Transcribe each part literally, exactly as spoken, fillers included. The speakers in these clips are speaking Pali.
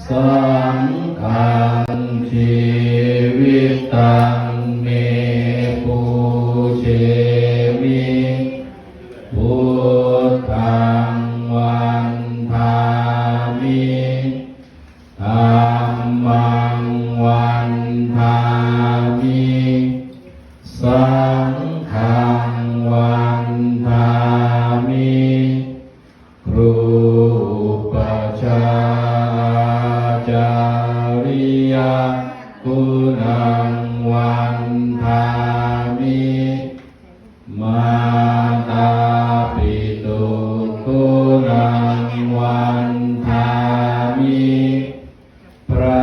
Saṅghaṃ jīvitaṃ me pūjemi. Buddhaṃ vandāmi. Dhammaṃ vandāmi. Saṅghaṃ vandāmi. Guru upajjhāyācariyaguṇaṃ vandāmi. Mātāpituguṇaṃ vandāmi. พระ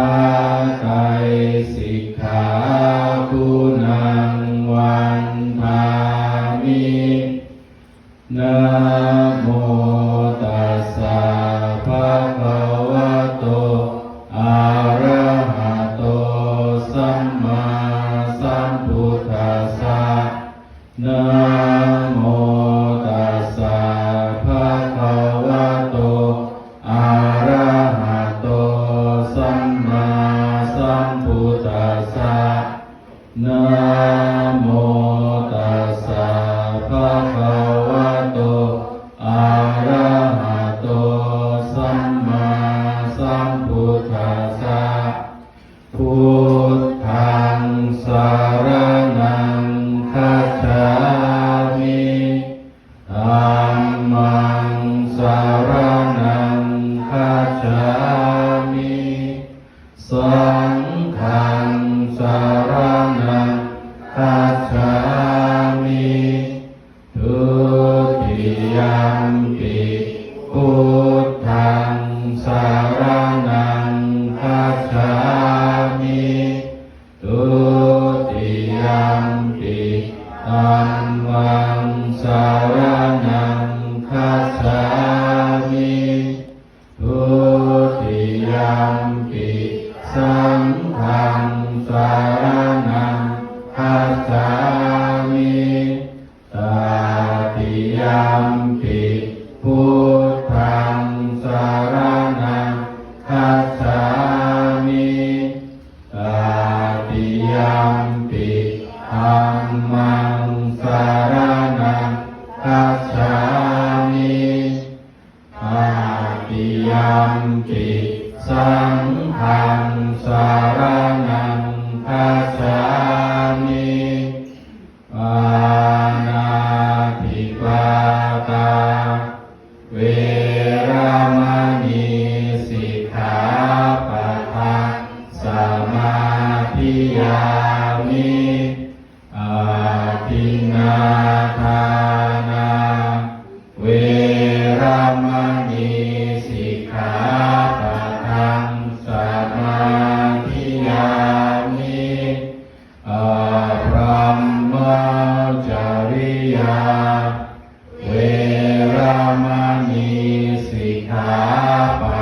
ไตรสิกขา guṇaṃ vandāmi. Namo tassa bhagavato arahato sammāsambuddhassa. Namo tassa bhagavato arahato sammāsambuddhassa. Namo tassa bhagavato arahato sammāsambuddhassa. Buddhaṃ saraṇaṃ gacchāmi. Dhammaṃ saraṇaṃ gacchāmi. Saṅghaṃ saraṇaṃ gacchāmi. Dutiyampi buddhaṃ saraṇaṃ gacchāmi. Dutiyampi dhammaṃ saraṇaṃ gacchāmi. Dutiyampi saṅghaṃ saraṇaṃ gacchāmi. Tatiyampi buddhaṃ saraṇaṃ gacchāmi. Tatiyampi dhammaṃ saraṇaṃ gacchāmi. Tatiyampi saṅghaṃ saraṇaṃ gacchāmi. Pāṇātipātā veramaṇī sikkhāpadaṃ samādiyāmi. Adinnādānā veramaṇī sikkhāpadaṃ samādiyāmi. Abrahmacariyā veramaṇī sikkhāpadaṃ